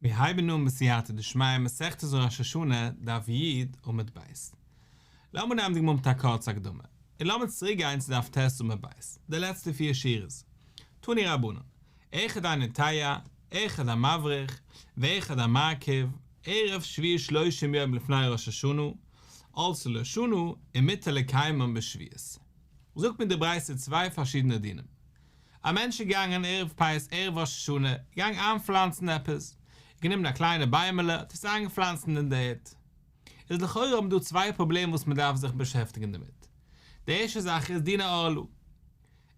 מיר הייבן אן בסייעתא דשמיא מסכת ראש השנה, דף י, עמוד ב'. לאמיר נעמען די גמרא מיט א קורצע הקדמה, און לאמיר צוריק גיין צו דף ט' עמוד ב', די לעצטע פיר שורות. תנו רבנן, אחד הנוטע, אחד המבריך, ואחד המרקיב, ערב שביעית שלושים יום לפני ראש השנה, עלתה לו שנה, ומותר לקיימן בשביעית. זאגט מיר די ברייתא צוויי פארשידענע דינים. א מענטש איז געגאנגען ערב פסח ערב ראש השנה, געגאנגען איינפלאנצן עפעס, גענומען א קליינע ביימעלע, האט עס איינגעפלאנצט אין די ערד. איז לכאורה האבן דא צוויי פראבלעמען וואס מען דארף זיך באשעפטיגן דערמיט. די ערשטע זאך איז דיני ערלה.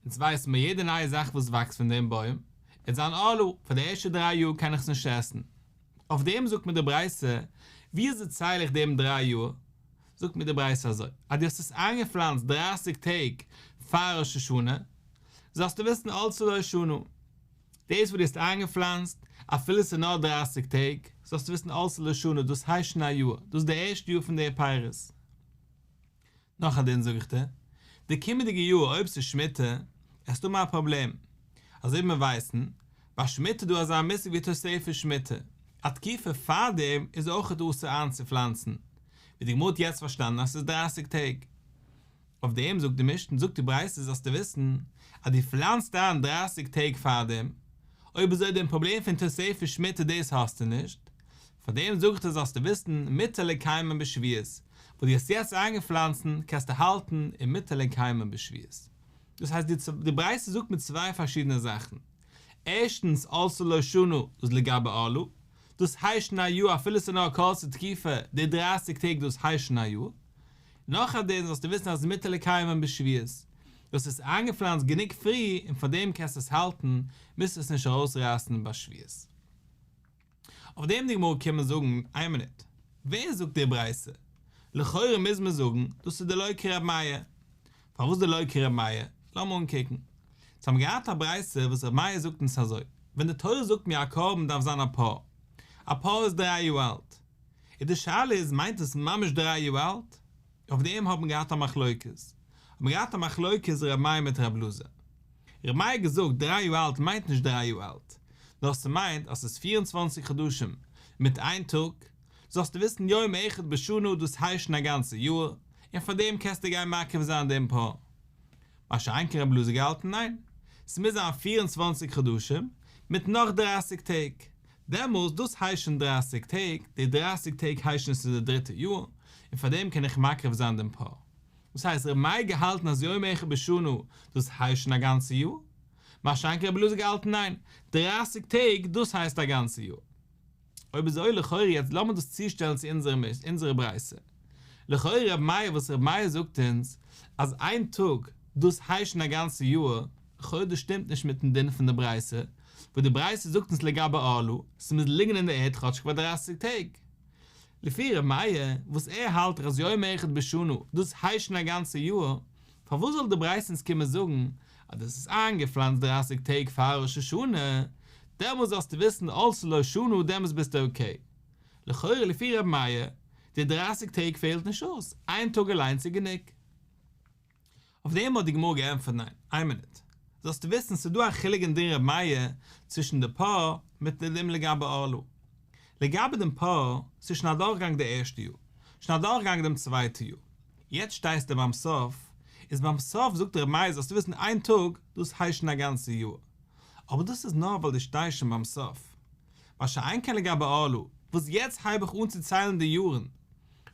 אונז ווייסן מיר יעדע נייע זאך וואס וואקסט פון דעם בוים, איז זיין ערלה, פאר די ערשטע דריי יאר קען איך עס נישט עסן. אויף דעם זאגט מיר די ברייתא, ווי אזוי צייל איך דעם דריי יאר? זאגט מיר די ברייתא אזוי, אז דו האסט עס איינגעפלאנצט דרייסיג טעג פאר ראש השנה, זאלסטו וויסן עלתה לו שנה, דאס וואס דו האסט איינגעפלאנצט, אפילו עס איז נאר דרייסיג טעג, זאלסטו וויסן עלתה לו שנה, דאס הייסט שוין א יאר, דאס איז די ערשטע יאר פון די פירות. נאך א דין זאג איך דיר, די קומענדיגע יאר אויב ס'איז שמיטה, עסטו האבן א פראבלעם. אזוי ווי מיר ווייסן, ביי שמיטה איז דא אזא מושג ווי תוספת שמיטה, א תקופה פארדעם איז אויכעט אסור איינצופלאנצן, ווי די גמרא האט יעצט פארשטאנען אז ס'איז דרייסיג טעג. אויף דעם זאגט די משנה, זאגט די ברייתא זאלסטו וויסן אז דו פלאנצט איין דרייסיג טעג פארדעם, אויב אזוי דעם פראבלעם פון תוספת שמיטה דאס האסטו נישט, פאר דעם זאג איך דיר זאלסטו וויסן מותר לקיימן בשביעית, וואס דו האסט יעצט איינגעפלאנצן קענסטו האלטן און מותר לקיימן בשביעית. דאס הייסט די ברייתא זאגט מיר צוויי פארשידענע זאכן, ערשטנס עלתה לו שנה דאס לגבי ערלה, דאס הייסט שוין א יאר אפילו ס'איז נאר א קורצע תקופה, די דרייסיג טעג דאס הייסט שוין א יאר. נאך א דין זאלסטו וויסן אז מותר לקיימן בשביעית, דו האסט עס איינגעפלאנצט גענוג פרי און פאר דעם קענסטו עס האלטן, מוזט עס נישט ארויסרייסן ביי שביעית. אויף דעם די גמרא קומען זאגן, איין מינוט, ווער זאגט די ברייתא? לכאורה מוז מען זאגן, דאס איז דלא כר' מאיר. פארוואס דלא כר' מאיר? לאמיר אנקוקן. אונז האבן געהאט א ברייתא וואס ר' מאיר זאגט אונז אזוי, ווען די תורה זאגט מיר א קרבן דארף זיין א פר, א פר איז דריי יאר אלט, איז די שאלה איז מיינט עס ממש דריי יאר אלט? אויף דעם האט מען געהאט א מחלוקת, האט מען געהאט א מחלוקת ר' מאיר מיט ר' אלעזר. ר' מאיר האט געזאגט דריי יאר אלט מיינט נישט דריי יאר אלט, נאר ס'מיינט אז ס'איז 24 חדשים מיט איין טאג, זאלסטו וויסן יום אחד בשנה דאס הייסט שוין א גאנצע יאר, און פאר דעם קענסטו גיין מקריב זיין דעם פר. מה שאין כן ר' אלעזר געהאלטן ניין, ס'מוז זיין 24 חדשים מיט נאך דרייסיג טעג, דעמאלס דאס הייסט שוין דרייסיג טעג, די דרייסיג טעג הייסט שוין ס'איז די דריטע יאר, און פאר דעם קען איך מקריב זיין דעם פר. דאס הייסט ר' מאיר געהאלטן אז יום אחד בשנה דאס הייסט שוין א גאנצע יאר, מה שאין כן רבי אלעזר געהאלטן ניין, דרייסיג טעג דאס הייסט א גאנצע יאר. אויב אזוי לכאורה יעצט לאמיר דאס צושטעלן צו אונזערע ברייתא. לכאורה ר' מאיר וואס ר' מאיר זאגט אונז אז איין טאג דאס הייסט שוין א גאנצע יאר, לכאורה דאס שטימט נישט מיטן דין פון די ברייתא, וואס די ברייתא זאגט אונז לגבי ערלה, ס'מוז ליגן אין די ערד כאטשיג פאר דרייסיג טעג. לפי ר' מאיר, וואס ער האלט אז יום אחד בשנה, דאס הייסט שוין א גאנצע יאר, פארוואס זאל די ברייתא אונז קומען זאגן אז דאס איז איינגעפלאנצט דרייסיג טעג פאר ראש השנה, דעמאלס זאלסטו וויסן עלתה לו שנה דעמאלס ביסטו אקעי. לכאורה לפי ר' מאיר, די דרייסיג טעג פעלט נישט אויס, איין טאג אליינס איז גענוג. אויף דעם האט די גמרא געענטפערט ניין, איין מינוט, זאלסטו וויסן ס'איז דא א חילוק אין דין ר' מאיר צווישן די פר מיט די דין לגבי ערלה. לגבי דעם פר, ס'איז שוין אדורכגעגאנגען די ערשטע יאר, שוין אדורכגעגאנגען דעם צווייטע יאר, יעצט שטייסטו ביים סוף, איז ביים סוף זאגט ר' מאיר זאלסטו וויסן איין טאג, דאס הייסט שוין א גאנצע יאר. אבער דאס איז נאר ווייל דו שטייסט שוין ביים סוף. מה שאין כן לגבי ערלה, וואס יעצט הייב איך אן צו ציילן די יארן,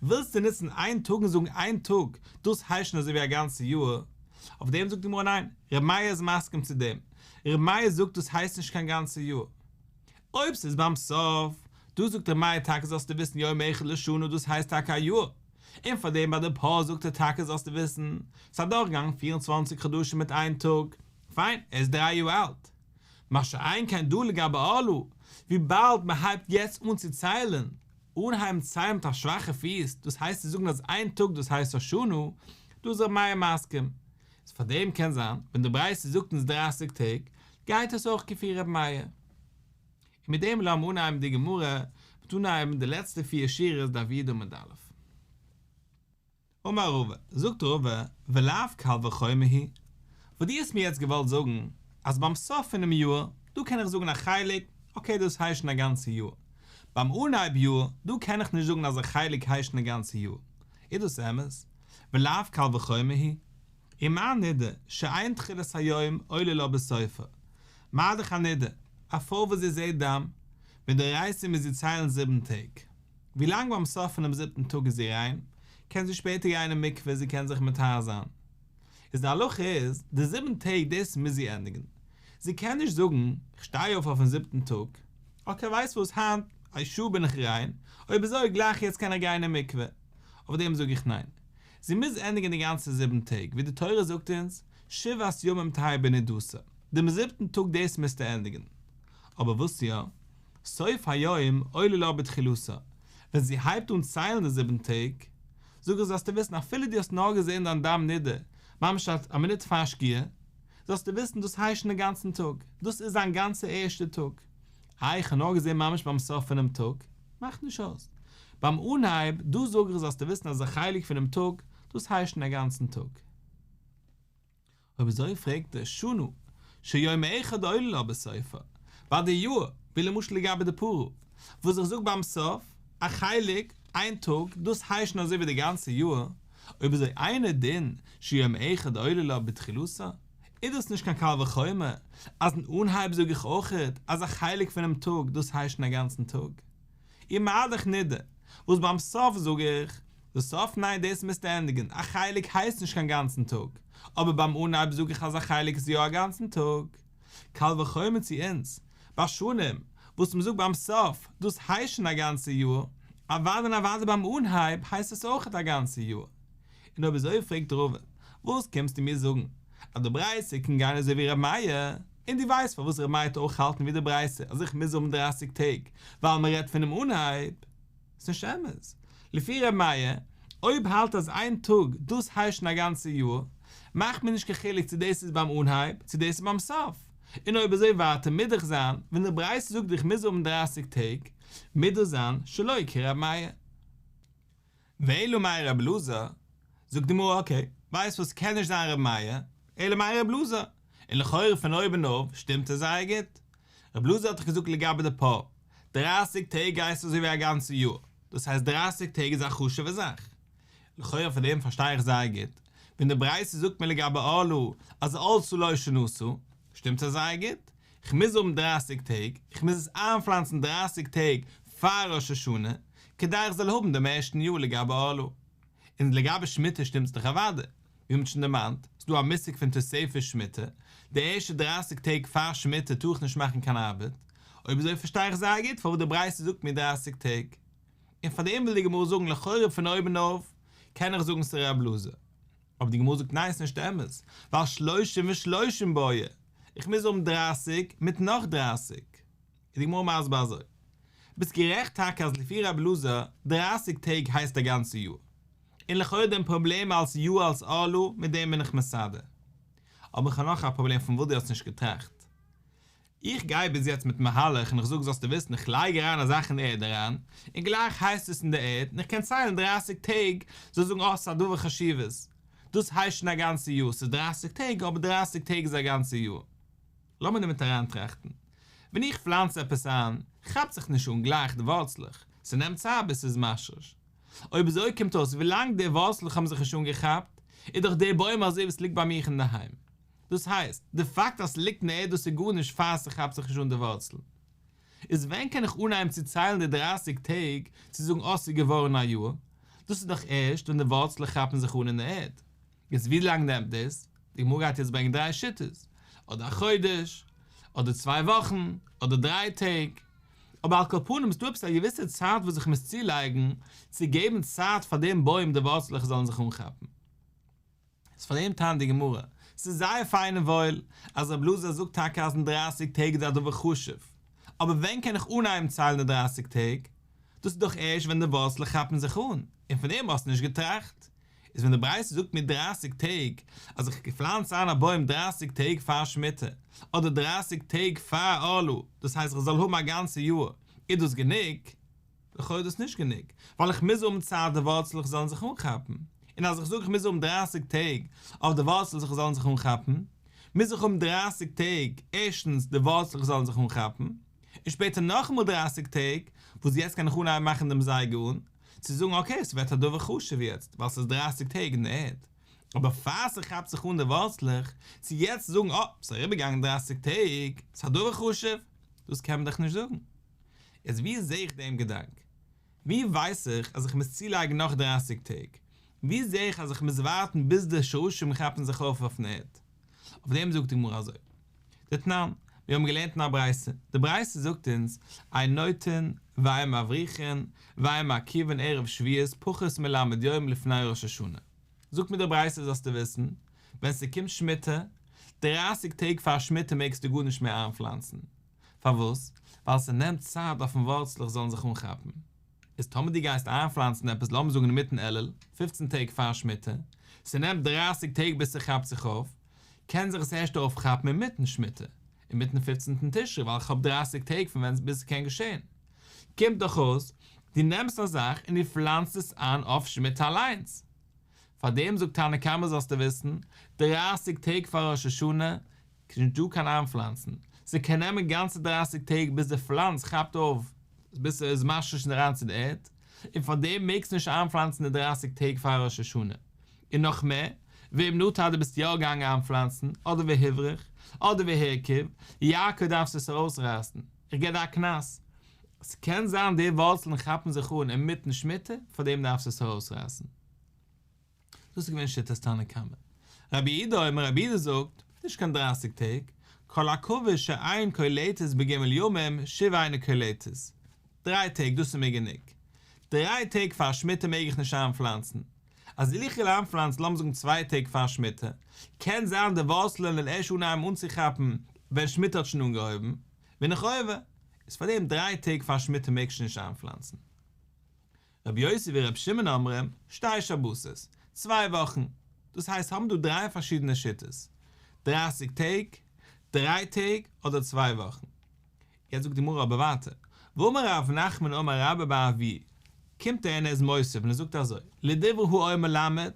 ווילסטו נוצן איין טאג און זאגן איין טאג, דאס הייסט שוין אזוי ווי א גאנצע יאר? אויף דעם זאגט די גמרא ניין, ר' מאיר איז מסכים צו דעם, ר' מאיר זאגט דאס הייסט נישט קיין גאנצע יאר. אויב ס'איז ביים סוף, דא זאגט ר' מאיר טאקע זאלסטו וויסן יום אחד לשנה דאס הייסט טאקע א יאר, און פאר דעם ביי די פר זאגט ער טאקע זאלסטו וויסן, ס'איז אדורכגעגאנגען 24 חדשים מיט איין טאג, פיין, ער איז דריי יאר אלט. מה שאין כן דא לגבי ערלה, וויבאלד מ'הייבט יעצט אן צו ציילן, אנהייבן ציילן מיט א שוואכע פיס, דאס הייסט צו זאגן אז איין טאג דאס הייסט א שנה, דא איז ר' מאיר מסכים. איז פאר דעם קען זיין ווען די ברייתא זאגט אונז דרייסיג טעג, גייט עס אויך כפי ר' מאיר. און מיט דעם לאמיר אנהייבן די גמרא, מיט אנהייבן די לעצטע פיר שורות דף י' עמוד א'. אמר רבא, זאגט רבא, ולאו קל וחומר הוא, וואס דו האסט מיר יעצט געוואלט זאגן, אז ביים סוף פונעם יאר, דא קען איך זאגן א חלק, אקעי דאס הייסט שוין א גאנצע יאר, ביים אנהייב יאר, דא קען איך נישט זאגן אז א חלק הייסט שוין א גאנצע יאר. איז דאס אמת? ולאו קל וחומר הוא? ומה נידה, שאין תחילת היום עולה לה בסופה. מה דאך א נידה, א פרוי וואס זי זעט דם, מדאורייתא מוז זי ציילן זיבן טעג. ווילאנג ביים סוף פונעם זיבטן טאג איז זי ריין, קען זי שפעטער גיין אין מקווה, זי קען זיך מטהר זיין. איז די הלכה איז, די זיבן טעג דאס מוז זי ענדיגן. זי קען נישט זאגן, כ'שטיי אויף אויפן זיבטן טאג, אקעי ווייסט וואס היינט א שעה בין איך ריין, אויב אזוי גלייך יעצט קען איך גיין אין מקווה. אויף דעם זאג איך ניין. זי מוז ענדיגן די גאנצע זיבן טעג, ווי די תורה זאגט אונז, שבעת ימים תהא בנדתה, דעם זיבטן טאג דאס מוזטו ענדיגן. אבער וואס יא? סוף היום עולה לה בתחילתה, ווען זי הייבט אן ציילן די זיבן טעג, זאג איך זאלסטו וויסן אפילו דו האסט נאר געזען דיין דם נידה ממש א מינוט פאר שקיעה, זאלסטו וויסן דאס הייסט שוין די גאנצן טאג, דאס איז דיין גאנצע ערשטע טאג. איי איך האב נאר געזען ממש ביים סוף פונעם טאג, מאכט נישט אויס. ביים אנהייב, דא זאג איך זאלסטו וויסן אז א חלק פונעם טאג, דאס הייסט שוין א גאנצן טאג. אויב אזוי פרעגט ער שנה שיום אחד עולה לה בסופה, ביי די יאר, ווי למשל לגבי די פרה, וואס איך זאג ביים סוף, א חלק, איין טאג, דאס הייסט שוין אזוי ווי די גאנצע יאר, אויב אזוי אינו דין שיום אחד עולה לה בתחילתה, איז דאס נישט קיין קל וחומר אז אין אנהייב זאג איך אויכעט אז א חלק פונעם טאג דאס הייסט שוין א גאנצן טאג. ומה דאך נידה, וואס ביים סוף זאג איך, די סוף ניין דאס מוזטו ענדיגן, א חלק הייסט נישט קיין גאנצן טאג, אבער ביים אנהייב זאג איך אז א חלק איז יא א גאנצן טאג. קל וחומר צו אונז, ביי שנים, וואס מ'זאגט ביים סוף, דאס הייסט שוין א גאנצע יאר, אוודאי און אוודאי ביים אנהייב הייסט עס אויכעט א גאנצע יאר. און אויב אזוי פרעגט רבא, וואס קומסטו מיר זאגן אז די ברייתא קען גיין אזוי ווי ר' מאיר, און דו ווייסט פארוואס ר' מאיר האט אויך געהאלטן ווי די ברייתא אז איך מוז האבן דרייסיג טעג ווייל מען רעדט פונעם אנהייב? ס'נישט אמת. לפי ר' מאיר, אויב האלט אז איין טאג דאס הייסט שוין א גאנצע יאר, מאכט מיר נישט קיין חילוק צו דאס איז ביים אנהייב צו דאס איז ביים סוף. און אויב אזוי ווייטער מוז דאך זיין, ווען די ברייתא זאגט איך מוז האבן דרייסיג טעג, מוז דאס זיין שלא כר' מאיר. ואלא מאי ר' אלעזר, זאגט די גמרא אקעי, ווייסט וואס קען נישט זיין ר' מאיר, אלא מאי ר' אלעזר, און לכאורה פון אויבן אויף שטימט עס זייער גוט, ר' אלעזר האט דאך געזאגט לגבי די פר, דרייסיג טעג הייסט אזוי ווי א גאנצע יאר, דאס הייסט דרייסיג טעג איז א חשוב'ע זאך, לכאורה פון דעם פארשטיי איך זייער גוט, ווען די ברייתא זאגט מיר לגבי ערלה אז עלתה לו שנתה, שטימט עס זייער גוט, כ'מוז האבן דרייסיג טעג, כ'מוז עס איינפלאנצן דרייסיג טעג פאר ראש השנה, כדי איך זאל האבן דעם ערשטן יאר לגבי ערלה. און לגבי שמיטה שטימט עס דאך אוודאי, ווי מ'האט שוין דערמאנט, ס'איז דא א מושג פון תוספת שמיטה, די ערשטע דרייסיג טעג פאר שמיטה טאר איך נישט מאכן קיין ארבעט, אויב אזוי פארשטיי איך זייער גוט פארוואס די ברייתא זאגט מיר דרייסיג טעג. און פאר דעם וויל די גמרא זאגן לכאורה פון אויבן אויף קען איך זאגן ס'איז ר' אלעזר. אבער די גמרא זאגט ניין ס'נישט אמת, ווייל שלושים ושלושים בעי, איך מוז האבן דרייסיג מיט נאך דרייסיג. איז די גמרא מסביר אזוי, ביסט גערעכט טאקע אז לפי ר' אלעזר דרייסיג טעג הייסט א גאנצע יאר, און לכאורה דעם פראבלעם אלס יאר אלס ערלה מיט דעם בין איך מסדר, אבער איך האב נאך א פראבלעם פון וואס דו האסט נישט געטראכט. איך גיי ביז יעצט מיטן מהלך און איך זאג זאלסטו וויסן איך לייג אריין א זאך אין די ערד אריין און גלייך הייסט עס אין די ערד און איך קען ציילן דרייסיג טעג זאל זאגן אה ס'איז א דבר חשיבות דאס הייסט שוין א גאנצע יאר ס'איז דרייסיג טעג אבער דרייסיג טעג איז א גאנצע יאר. לאמיר דערמיט אריינטראכטן. ווען איך פלאנץ עפעס איין כאפט זיך נישט אן גלייך די ווארצלעך, ס'נעמט צייט ביז ס'איז משריש. אויב אזוי קומט אויס ווילאנג די ווארצלעך האבן זיך נישט אנגעכאפט איז דאך דער בוים אזוי ווי ס'ליגט ביי מיך אינדערהיים. דאס הייסט, די פאקט אז ס'ליגט אין ערד דאס איז גארנישט פאר ס'כאפט זיך נישט אן די ווארצל. איז ווען קען איך אנהייבן צו ציילן די דרייסיג טעג צו זאגן אה ס'איז געווארן א יאר? דאס איז דאך ערשט ווען די ווארצלעך כאפן זיך אן אין די ערד. יעצט ווי לאנג נעמט דאס? די גמרא גייט יעצט ברענגען דריי שיטות, אדער א חודש, אדער צוויי וואכן, אדער דריי טעג. אבער על כל פנים איז דא עפעס א געוויסע צייט וואס איך מוז צולייגן צו געבן צייט פאר דעם בוים די ווארצלעך זאלן זיך אנכאפן. איז פאר דעם טענה'ט די גמרא, ס'איז זייער פיין און וואויל אז רב אלעזר זאגט טאקע אז אין דרייסיג טעג איז א דבר חשוב, אבער ווען קען איך אנהייבן ציילן די דרייסיג טעג? דאס איז דאך ערשט ווען די ווארצלעך כאפן זיך אן, און פון דעם האסטו נישט געטראכט. איז ווען די ברייתא זאגט מיר דרייסיג טעג, אז איך פלאנץ איין א בוים דרייסיג טעג פאר שמיטה, אדער דרייסיג טעג פאר ערלה, דאס הייסט איך זאל האבן א גאנצע יאר, איז דאס גענוג? לכאו' איז דאס נישט גענוג, ווייל איך מוז האבן צייט די ווארצלעך זאלן זיך אנכאפן, און אז איך זאג איך מוז האבן דרייסיג טעג אויף די ווארצלעך זאלן זיך אנכאפן, מוז איך האבן דרייסיג טעג ערשטנס די ווארצלעך זאלן זיך אנכאפן, און שפעטער נאכאמאל דרייסיג טעג, וואס יעצט קען איך אנהייבן מאכן דעם זייגער אן צו זאגן אקעי ס'ווערט א דבר חשוב יעצט ווייל ס'איז דרייסיג טעג אין די ערד, אבער פאר ס'כאפט זיך אן די ווארצלעך, צו יעצט זאגן אה ס'איז אריבערגעגאנגען דרייסיג טעג, ס'איז א דבר חשוב, דאס קען מען דאך נישט זאגן. יעצט ווי זעה איך דעם געדאנק? ווי ווייס איך אז איך מוז צולייגן נאך דרייסיג טעג? ווי זעה איך אז איך מוז ווארטן ביז די שרשים כאפן זיך אויף אויפן ערד? אויף דעם זאגט די גמרא אזוי, דתנן, מיר האבן געלערנט אין א ברייתא, די ברייתא זאגט אונז, אין נוטעין, ואין מבריחין, ואין מרקיבין ערב שביעית פחות מל' יום לפני ראש השנה. זאגט מיר די ברייתא זאלסטו וויסן, ווען ס'קומט שמיטה, דרייסיג טעג פאר שמיטה מעגסטו גארנישט מער איינפלאנצן. פארוואס? ווייל ס'נעמט צייט אויפן ווארצלעך זאלן זיך אנכאפן. איז טאמער דו גייסט איינפלאנצן עפעס לאמיר זאגן אינמיטן אלול, פופצן טעג פאר שמיטה, ס'נעמט דרייסיג טעג ביז ס'כאפט זיך אויף, קען זיך עס ערשט אויפכאפן אינמיטן שמיטה, אינמיטן פופצנטן תשרי ווייל איך האב דרייסיג טעג פון ווען ביז ס'קען געשען. קומט דאך אויס, דו נעמסט א זאך און דו פלאנצט עס איין אויף שמיטה אליינס. פארדעם זאגט תנא קמא זאלסטו וויסן, דרייסיג טעג פאר ראש השנה ס'איז נישט דא קיין איינפלאנצן, ס'קען נעמען גאנצע דרייסיג טעג ביז די פלאנץ כאפט אויף, ביז ס'איז משריש אריין צו די ערד, און פאר דעם מעגסטו נישט איינפלאנצן די דרייסיג טעג פאר ראש השנה. און נאך מער, ואם נטע דו ביסט יא געגאנגען איינפלאנצן, אדער והבריח, אדער והרקיב, יעקור דארפסטו עס ארויסרייסן, איך גיב דיר א קנס. ס'קען זיין די ווארצלן כאפן זיך אן אינמיטן שמיטה, פאר דעם דארפסטו עס ארויסרייסן. דאס איז געווען שיטת תנא קמא. רבי יהודה אומר רבי יהודה זאגט, נישט קיין דרייסיג טעג, כל עכבה שאין קולטת בג' ימים שוב אינה קולטת. דריי טעג דאס איז מיר גענוג. דריי טעג פאר שמיטה מעג איך נישט איינפלאנצן. אז איך וויל איינפלאנצן לאמיר זאגן צוויי טעג פאר שמיטה, קען זיין די ווארצלען וועלן ערשט אנהייבן אנצוכאפן ווען שמיטה האט שוין אנגעהויבן, בין איך עובר. איז פארדעם דריי טעג פאר שמיטה מעגסטו נישט איינפלאנצן. רבי יוסי ורבי שמעון אומרים, שתי שבתות, צוויי וואכן, דאס הייסט האבן דא דריי פארשידענע שיטות, דרייסיג טעג, דריי טעג, אדער צוויי וואכן. יעצט זאגט די גמרא אבער ווייטער, ואמר רב נחמן אמר רבה בר אבוה, קומט ער און ער איז מוסיף און ער זאגט אזוי, לדברי האומר למד,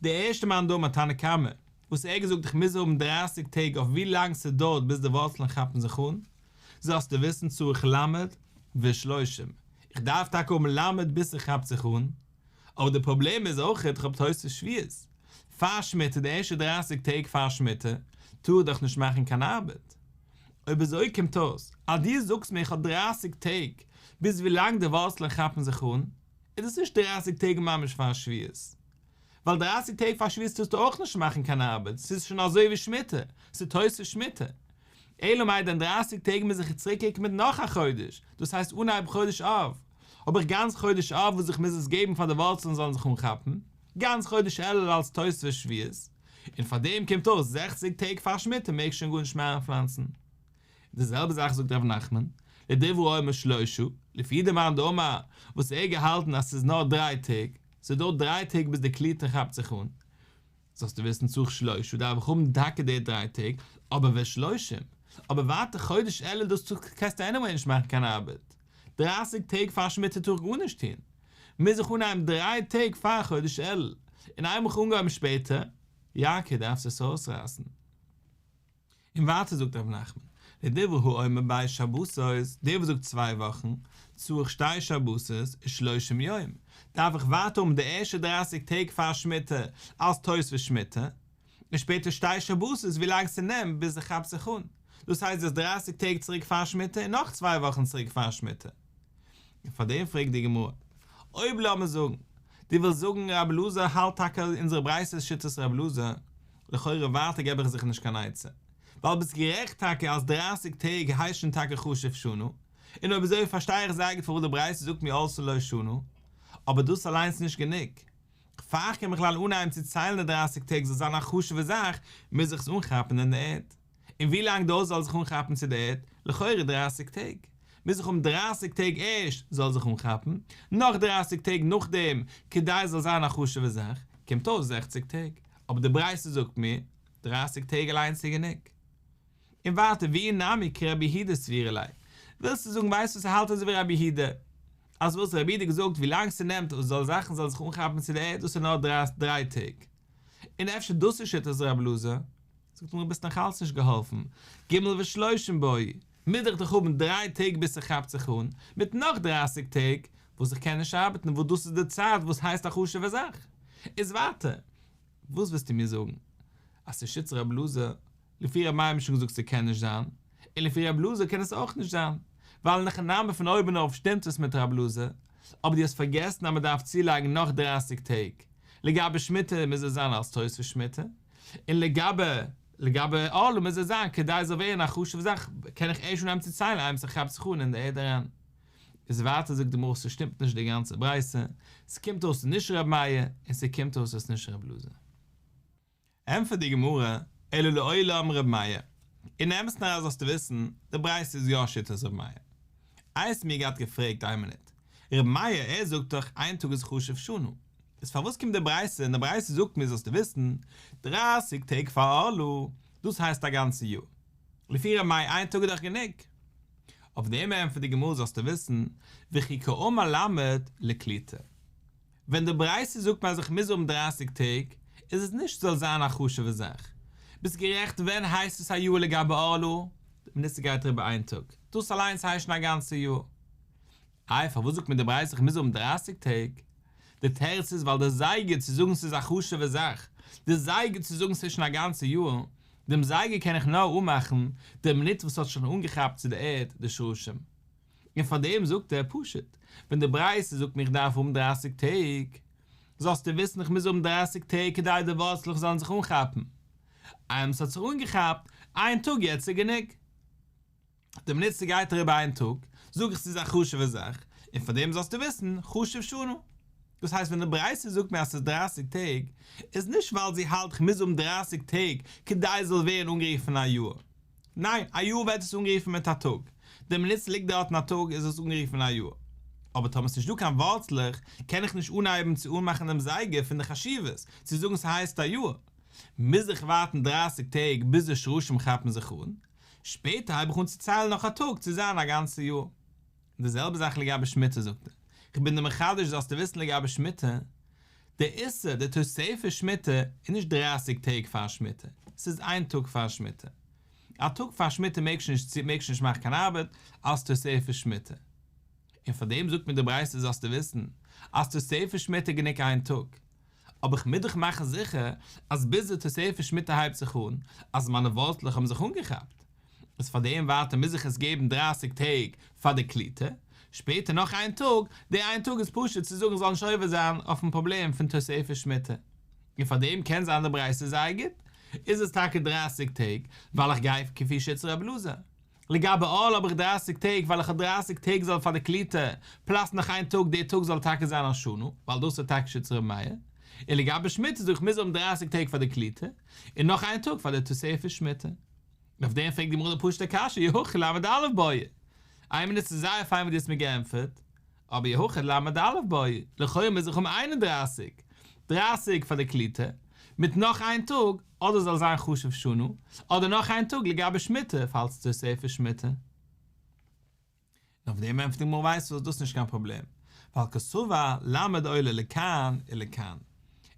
דער ערשטער מאן דאמר תנא קמא, וואס ער האט געזאגט איך מוז האבן דרייסיג טעג אויף ווי לאנג ס'דויערט ביז די ווארצלען כאפן זיך אן, זאלסטו וויסן צריך למד ושלושים, איך דארף טאקע האבן למד ביז ס'כאפט זיך אן, אבער די פראבלעם איז אויכעט איך האב תוספת שביעית, פאר שמיטה די ערשטע דרייסיג טעג פאר שמיטה טאר איך דאך נישט מאכן קיין ארבעט, אויב אזוי קומט אויס אז דו זאגסט מיר איך האב דרייסיג טעג ביז ווילאנג די ווארצלען כאפן זיך אן, איז דאס נישט דרייסיג טעג ממש פאר שביעית, ווייל דרייסיג טעג פאר שביעית טארסטו אויך נישט מאכן קיין ארבעט, ס'איז שוין אזוי ווי שמיטה, ס'איז תוספת שמיטה. אלא מאי דען דרייסיג טעג מוז איך צוריק קוקן מיט נאך א חודש, דאס הייסט אנהייב חודש אב, האב איך גאנץ חודש אב וואס איך מוז עס געבן פאר די ווארצלען זאלן זיך אנכאפן, גאנץ חודש אלול אלס תוספת שביעית, און פאר דעם קומט אויס זעכציג טעג פאר שמיטה מעג שוין גארנישט מער איינפלאנצן. די זעלבע זאך זאגט ר' נחמן, לדברי האומר שלושה, לפי די מאן דאמר וואס ער האט געהאלטן אז ס'איז נאר דריי טעג, ס'דויערט דריי טעג ביז די קליטה כאפט זיך אן, זאלסטו וויסן צריך שלושה דארף איך האבן טאקע די דריי טעג, אבער ושלושים, אבער ווייטער חודש אלול דאס קענסטו עניוועי נישט מאכן קיין ארבעט, דרייסיג טעג פאר שמיטה טאר איך גארנישט טון, מוז איך אנהייבן דריי טעג פאר חודש אלול, און איינמאל איך אנגעהויבן שפעטער, יעקור דארפסט עס אויסרייסן. און ווייטער זאגט ר' נחמן, לדברי האומר ב' שבתות, דער וואס זאגט צוויי וואכן, צריך שתי שבתות ושלושים יום, דארף איך ווייטער האבן די ערשטע דרייסיג טעג פאר שמיטה אלס תוספת שמיטה, און שפעטער שתי שבתות ווי לאנג ס'נעמט ביז ס'כאפט זיך אן, דאס הייסט דאס דרייסיג טעג צוריק פאר שמיטה און נאך צוויי וואכן צוריק פאר שמיטה. און פאר דעם פרעגט די גמרא, אויב לאמיר זאגן, דו ווילסט זאגן רבי אלעזר האלט טאקע אונזערע ברייתא איז שיטת רבי אלעזר, לכאורה ווייטער געב איך זיך נישט קיין עצה, ווייל ביסט גערעכט טאקע אז דרייסיג טעג הייסט שוין טאקע חשוב שנה, און אויב אזוי פארשטיי איך זייער גוט פארוואס די ברייתא זאגט מיר עלתה לו שנה, אבער דאס אליינס איז נישט גענוג. פאר איך קען בכלל אנהייבן צו ציילן די דרייסיג טעג זאל זיין א חשוב'ע זאך, מוז זיך עס אנכאפן אין די ערד. און ווי לאנג דויערט זאל זיך אנכאפן צו די ערד? לכאורה דרייסיג טעג. מוז איך האבן דרייסיג טעג ערשט זאל זיך אנכאפן, נאך דרייסיג טעג נאכדעם כדי עס זאל זיין א חשוב'ע זאך, קומט אויס זעכציג טעג. אבער די ברייתא זאגט מיר, דרייסיג טעג אליינס איז גענוג. און ווייטער ואי נמי כרבי יהודה סבירא ליה. ווילסטו זאגן ווייסט וואס ער האלט אזוי ווי רבי יהודה? אז וואס רבי יהודה געזאגט ווי לאנג ס'נעמט אז זאל זאכן זאלן זיך אנכאפן צו די ערד דאס איז נאר דריי טעג. און אפשר דאס איז שיטת רבי אלעזר? זאגט די גמרא ביסט נאך אלץ נישט געהאלפן, ג' ושלושים בעי. מוז איך דאך האבן דריי טעג ביז ס'כאפט זיך אן, מיט נאך דרייסיג טעג וואס איך קען נישט ארבעטן וואס דאס איז די צייט וואס הייסט א חשוב'ע זאך. איז ווייטער, וואס ווילסטו מיר זאגן? אז ס'איז שיטת רב אלעזר? לפי ר' מאיר האט מען שוין געזאגט ס'קען נישט זיין, און לפי רב אלעזר קען עס אויך נישט זיין, ווייל אין הכי נמי פון אויבן אויף שטימט עס מיט רב אלעזר, אבער דו האסט פארגעסן אז מ'דארף צולייגן נאך דרייסיג טעג, לגבי שמיטה מוז עס זיין אלס תוספת שמיטה, און לגבי לגבי ערלה מוז עס זיין כדי עס זאל ווערן א חשוב'ע זאך קען איך ערשט אנהייבן צו ציילן איינמאל ס'כאפט זיך אן אין די ערד אריין. איז ווייטער זאגט די גמרא ס'שטימט נישט די גאנצע ברייתא, ס'קומט אויס נישט ר' מאיר און ס'קומט אויס עס נישט ר' אלעזר. ענטפערט די גמרא, אלא לעולם ר' מאיר, אין אמת'ן אריין זאלסטו וויסן, די ברייתא איז יא שיטת ר' מאיר. איי האסט מיר געהאט געפרעגט איין מינוט, ר' מאיר ער זאגט דאך איין טאג איז חשוב שנה, איז פארוואס קומט די ברייתא און די ברייתא זאגט מיר זאלסטו וויסן, דרייסיג טעג פאר ערלה, דאס הייסט א גאנצע יאר. לפי ר' מאיר איין טאג איז דאך גענוג. אויף דעם ענטפערט די גמרא זאלסטו וויסן, וכי קאמר למד לקליטה. ווען די ברייתא זאגט מיר אז איך מוז האבן דרייסיג טעג, איז עס נישט ס'זאל זיין א חשוב'ע זאך. ביסט גערעכט ווען הייסט עס א יאר לגבי ערלה? די מינוט ס'גייט אריבער איין טאג, דאס אליינס הייסט שוין א גאנצע יאר. איי פארוואס זאגט מיר די ברייתא איך מוז האבן דרייסיג טעג? די תירוץ איז ווייל די זייגער צו זאגן ס'איז א חשוב'ע זאך, די זייגער צו זאגן ס'איז שוין א גאנצע יאר, דעם זייגער קען איך נאר אנמאכן די מינוט וואס ס'האט שוין אנגעכאפט צו די ערד די שרשים. און פאר דעם זאגט ער פשוט, ווען די ברייתא זאגט מיר איך דארף האבן דרייסיג טעג, זאלסטו וויסן איך מוז האבן דרייסיג טעג כדי די ווארצלעך זאלן זיך אנכאפן. איינמאל ס'האט זיך אנגעכאפט, איין טאג יעצט איז גענוג. די מינוט ס'גייט אריבער איין טאג, זאג איך ס'איז א חשוב'ע זאך, און פאר דעם זאלסטו וויסן, חשוב שנה. דאס הייסט ווען די ברייתא זאגט מיר אז ס'איז דרייסיג טעג, איז נישט ווייל זי האלט כ'מוז האבן דרייסיג טעג כדי עס זאל ווערן אנגערופן א יאר. ניין, א יאר ווערט עס אנגערופן מיט א טאג. די מינוט ס'ליגט דארטן א טאג איז עס אנגערופן א יאר. אבער טאמער ס'נישט דא קיין ווארצלעך, קען איך נישט אנהייבן צו אנמאכן דעם זייגער פון די חשיבות, צו זאגן ס'הייסט א יאר. מוז איך ווארטן דרייסיג טעג ביז די שרשים כאפן זיך אן. שפעטער הייב איך אן צו ציילן נאך א טאג צו זיין א גאנצע יאר. די זעלבע זאך לגבי שמיטה זאגט ער, כ'בין דיר מחדש זאלסטו וויסן לגבי שמיטה, די איסור, די תוספת שמיטה, איז נישט דרייסיג טעג פאר שמיטה, ס'איז איין טאג פאר שמיטה. א טאג פאר שמיטה מעגסטו נישט מעגסטו נישט מאכן קיין ארבעט אלס תוספת שמיטה. און פאר דעם זאגט מיר די ברייתא זאלסטו וויסן אז תוספת שמיטה איז גענוג איין טאג. אבער איך מוז דאך מאכן זיכער אז ביז די תוספת שמיטה הייבט זיך אן, אז מיינע ווארצלעך האבן זיך אנגעכאפט. איז פאר דעם ווייטער מוז איך עס געבן דרייסיג טעג פאר די קליטה, שפעטער נאך איין טאג, די איין טאג איז פשוט צו זאגן זאל נישט עובר זיין אויפן פראבלעם פון תוספת שמיטה. און פאר דעם קען זיין די ברייתא זייער גוט, איז עס טאקע דרייסיג טעג, ווייל איך גיי כפי שיטת רבי אלעזר. לגבי ערלה האב איך דרייסיג טעג ווייל איך האב דרייסיג טעג זאל פאר די קליטה, פלאס נאך איין טאג די טאג זאל טאקע זיין א שנה, ווייל דאס איז טאקע שיטת ר' מאיר, און לגבי שמיטה זאג איך מוז האבן דרייסיג טעג פאר די קליטה, און נאך איין טאג פאר די תוספת שמיטה. און אויף דעם פרעגט די גמרא די פשוט'ע קשיא, אי הכי ל"א בעי. איין מינוט ס'איז זייער פיין ווי דו האסט מיר געענטפערט, אבער אי הכי ל"א בעי, לכאורה מוז איך האבן 31, דרייסיג פאר די קליטה, מיט נאך איין טאג, אדער זאל זיין חשוב שנה, אדער נאך איין טאג לגבי שמיטה, פאלס תוספת שמיטה. און אויף דעם ענטפערט די גמרא ווייסט וואס דאס איז נישט קיין פראבלעם, ווייל קסבר ל' עולה לכאן ולכאן.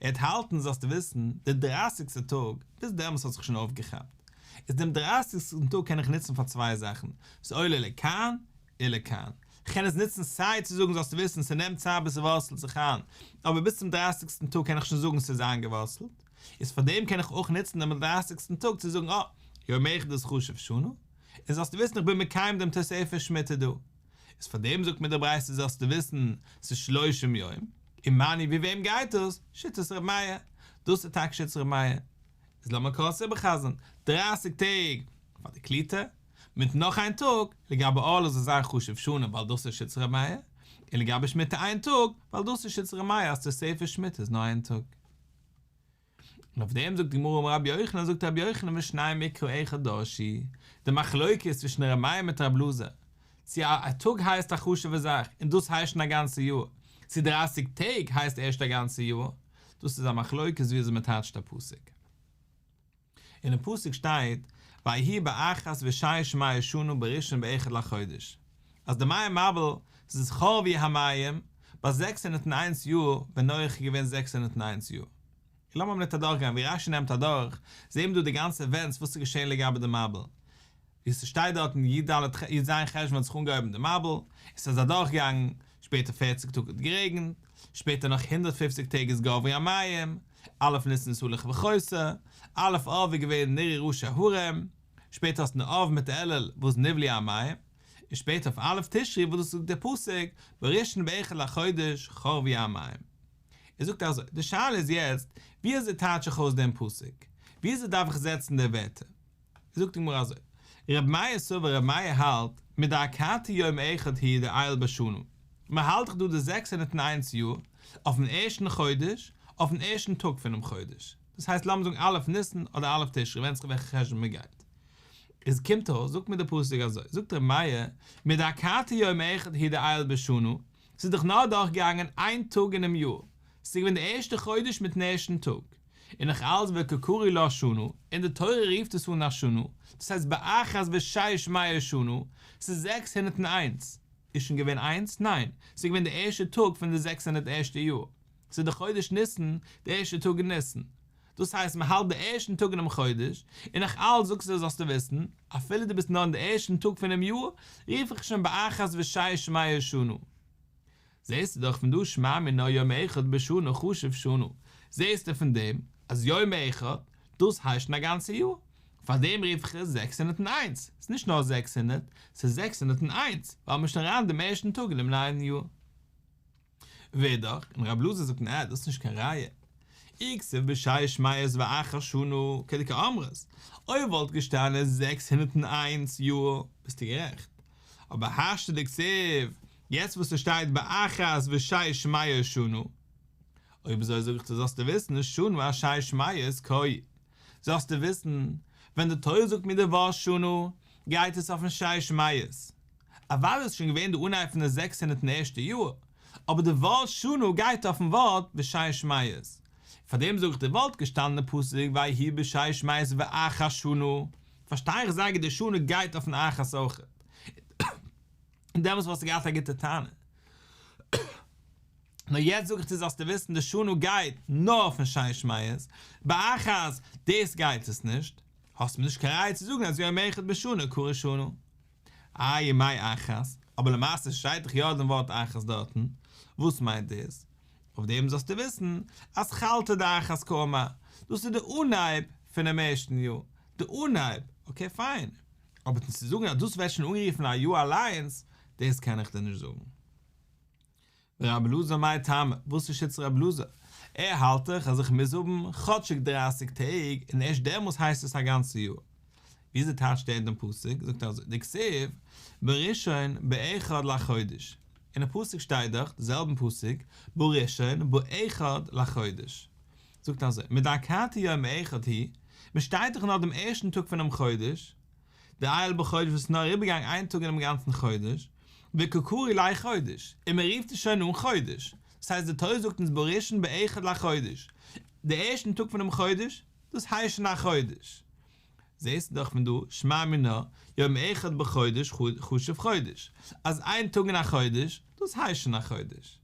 ער וועט האלטן זאלסטו וויסן, די דרייסיגסטע טאג, ביז דעמאלס האט זיך שוין אויפגעכאפט, איז דעם דרייסיגסטן טאג קען איך נוצן פאר צוויי זאכן, ס'עולה לכאן ולכאן. כ'קען עס נוצן סיי צו זאגן זאלסטו וויסן ס'נעמט צייט ביז ס'ווארצלט זיך איין, אבער ביז צום דרייסיגסטן טאג קען איך שוין זאגן ס'איז איינגעווארצלט, איז פארדעם קען איך אויך נוצן דעם דרייסיגסטן טאג צו זאגן אה, יום אחד איז חשוב שנה, און זאלסטו וויסן איך בין מקיים דעם תוספת שמיטה דא. איז פארדעם זאגט מיר די ברייתא זאלסטו וויסן ס'איז שלושים יום, ומני ווי וועם גייט דאס? שיטת ר' מאיר. דאס איז טאקע שיטת ר' מאיר. איז לאמיר קורץ איבערחזר'ן, דרייסיג טעג פאר די קליטה, מיט נאך איין טאג, לגבי ערלה זאל זיין חשוב שנה ווייל דאס איז שיטת ר' מאיר, און לגבי שמיטה איין טאג, ווייל דאס איז שיטת ר' מאיר אז תוספת שמיטה איז נאר איין טאג. און אויף דעם זאגט די גמרא אמר רבי יוחנן זאגט רבי יוחנן ושנים מקרא אחד דרשו, די מחלוקת צווישן ר' מאיר מיט ר' אלעזר, צו א טאג הייסט א חשוב'ע זאך און דאס הייסט שוין א גאנצע יאר, צו דרייסיג טעג הייסט ערשט א גאנצע יאר, דאס איז א מחלוקת ווי אזוי מען טייטשט א פסוק. אינעם פסוק שטייט ויהי באחת ושש מאות שנה בראשון באחד לחודש, אז די מי המבול ס'איז חרבו המים ביי 601 יאר ווען נח איז געווען 601 יאר. און לאמיר א מינוט אדורכגיין ווי רש"י נעמט אדורך, זעהן מיר דא די גאנצע עווענטס וואס איז געשעהן לגבי די מבול. ווי ס'שטייט דארט אין י ד י ז חשוון האט זיך אנגעהויבן די מבול, און ס'איז אדורכגעגאנגען, שפעטער פערציג טאג האט גערעגנט, שפעטער נאך 150 טעג איז גברו המים, א' ניסן איז הלוך וחוסר, א' אב איז געווען נראו ראשי ההרים, שפעטער האסטו אין אב מיט אלול וואס נבלעו המים, און שפעטער אויף א' תשרי וואס דאס זאגט דער פסוק בראשון באחד לחודש חרבו המים. ער זאגט אזוי, די שאלה איז יעצט, ווי אזוי טייטש איך אויס דעם פסוק? ווי אזוי דארף איך זעצן די ווערטער? זאגט די גמרא אזוי, ר' מאיר סבר ר' מאיר האלט, מדאכתי יום אחד הוא דעייל בשנה, מען האלט דאך דא די 601 יאר, אויפן ערשטן חודש, אויפן ערשטן טאג פונעם חודש, דאס הייסט לאמיר זאגן א' ניסן אדער א' תשרי, ווענדט זיך וועלכע חשבון מען גייט. איז קומט אויס, זאגט מיר די פסוק אזוי, זאגט ר' מאיר, מדאכתי יום אחד הוא דעייל בשנה, ס'איז דאך נאר דורכגעגאנגען איין טאג אינעם יאר, ס'איז געווען די ערשטע חודש מיטן ערשטן טאג, און נאך אלץ וקא קרי לה שנה, און די תורה רופט עס אן א שנה, דאס הייסט באחת ושש מאות שנה, ס'איז 601, איז שוין געווען איינס? ניין, ס'איז געווען די ערשטע טאג פון די 600 ערשטע יאר, ס'איז די חודש ניסן, די ערשטע טאג אין ניסן, דאס הייסט מען האלט די ערשטן טאג אינעם חודש, און נאך אלץ זאגסטו זאלסטו וויסן, אפילו דו ביסט נאר אין די ערשטן טאג פונעם יאר, רוף איך שוין באחת ושש מאות שנה. זעסטו דאך פון דא שמע מינה יום אחד בשנה חשוב שנה, זעסטו פון דעם אז יום אחד, דאס הייסט שוין א גאנצע יאר, פאר דעם רוף איך עס 601, ס'איז נישט נאר 600, ס'איז 601, ווייל מ'איז שוין אריין דעם ערשטן טאג אינעם נייעם יאר. ואידך, און רב אלעזר זאגט נע, דאס איז נישט קיין ראיה. אי כתיב בשש מאות ואחת שנה, כדקאמרת, אויב וואלט געשטאנען 601 יאר, ביסטו גערעכט. אבער השתא דכתיב, יעצט וואס ס'שטייט באחת ושש מאות שנה, אויב אזוי זאג איך דיר זאלסטו וויסן, שנה אשש מאות קאי. זאלסטו וויסן, ווען די תורה זאגט מיר די ווארט שנה, גייט עס אויפן שש מאות. אוודאי איז שוין געווען די אנהייב פון די זעקס הונדערט און ערשטע יאר, אבער די ווארט שנה גייט אויפן ווארט ושש מאות. פאר דעם זאג איך דיר וואלט געשטאנען אין פסוק ויהי בשש מאות ואחת שנה, פארשטיי איך זייער גוט די שנה גייט אויפן אחת אויכעט. און דעמאלס וואלסטו געהאט א גוטע טענה. נאר יעצט זאג איך דיר זאלסטו וויסן די שנה גייט נאר אויפן שש מאות, באחת דאס גייט עס נישט, האסט מיר נישט קיין ראיה צו זאגן אז יום אחד בשנה קרוי שנה. איי ומאי אחת, אבער למעשה שטייט דאך יא דעם ווארט אחת דארטן, וואס מיינט דאס? אויף דעם זאלסטו וויסן אתחלתא דאחת קאמר, דאס איז די אנהייב פונעם ערשטן יאר, די אנהייב, okay פיין, אבער צו זאגן אז דאס ווערט שוין אנגערופן א יאר אליינס, דאס קען איך דיר נישט זאגן. ורבי אלעזר מאי טעמא, וואס איז שיטת רבי אלעזר? ער האלט דאך אז איך מוז האבן כאטשיג 30 טעג און ערשט דעמאלס הייסט עס א גאנצע יאר. וויאזוי טייטשט ער דעם פסוק? זאגט ער אזוי, דכתיב בראשון באחד לחודש, אין די פסוק שטייט דאך, די זעלבן פסוק, בראשון באחד לחודש. זאגט ער אזוי, מדאכתי יום אחד הוא, מען שטייט דאך נאר דעם ערשטן טאג פונעם חודש, דעייל בחודש וואס איז נאר אריבערגעגאנגען איין טאג אינעם גאנצן חודש, וקא קרי ליה חודש, און מען רופט עס שוין אן חודש, דאס הייסט די תורה זאגט אונז בראשון באחד לחודש, די ערשטן טאג פונעם חודש, דאס הייסט שוין א חודש. זעסטו דאך פון דא, שמע מינה, יום אחד בחודש חשוב חודש, אז איין טאג אין א חודש, דאס הייסט שוין א חודש.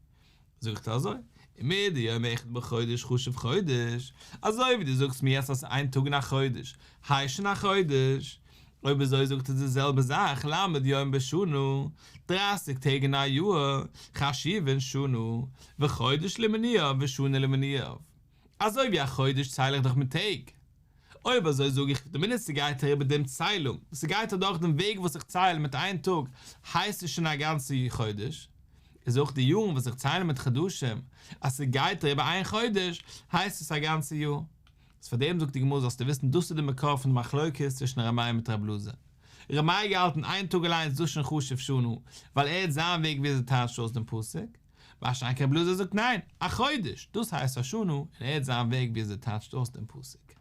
זאגט ער אזוי, ומדיום אחד בחודש חשוב חודש, אזוי ווי דו זאגסט מיר יעצט אז איין טאג אין א חודש הייסט שוין א חודש, אויב אזוי זאגט ער די זעלבע זאך ל' יום בשנה, 30 טעג אין א יאר, חשיבין שנה, וחודש למנויו ושנה למנויו. אזוי ווי א חודש צייל איך דאך מיט טעג. אויב אזוי זאג איך, די מינוט ס'גייט אריבער דעם ציילונג, ס'גייט אדורך דעם וועג וואס איך צייל מיט איין טאג, הייסט עס שוין א גאנצע חודש. איז אויך די יארן וואס איך צייל מיט חדשים, אז ס'גייט אריבער איין חודש, הייסט עס א גאנצע יאר. איז פאר דעם זאגט די גמרא זאלסטו וויסן דאס איז די מקור פון די מחלוקת צווישן ר' מאיר מיט ר' אלעזר. ר' מאיר געהאלטן איין טאג אליין איז דאס שוין חשוב שנה, ווייל ער האט זיין וועג ווי אזוי טייטשט אויס דעם פסוק. מה שאין כן ר' אלעזר זאגט ניין, א חודש, דאס הייסט א שנה, און ער האט זיין וועג ווי אזוי טייטשט אויס דעם פסוק.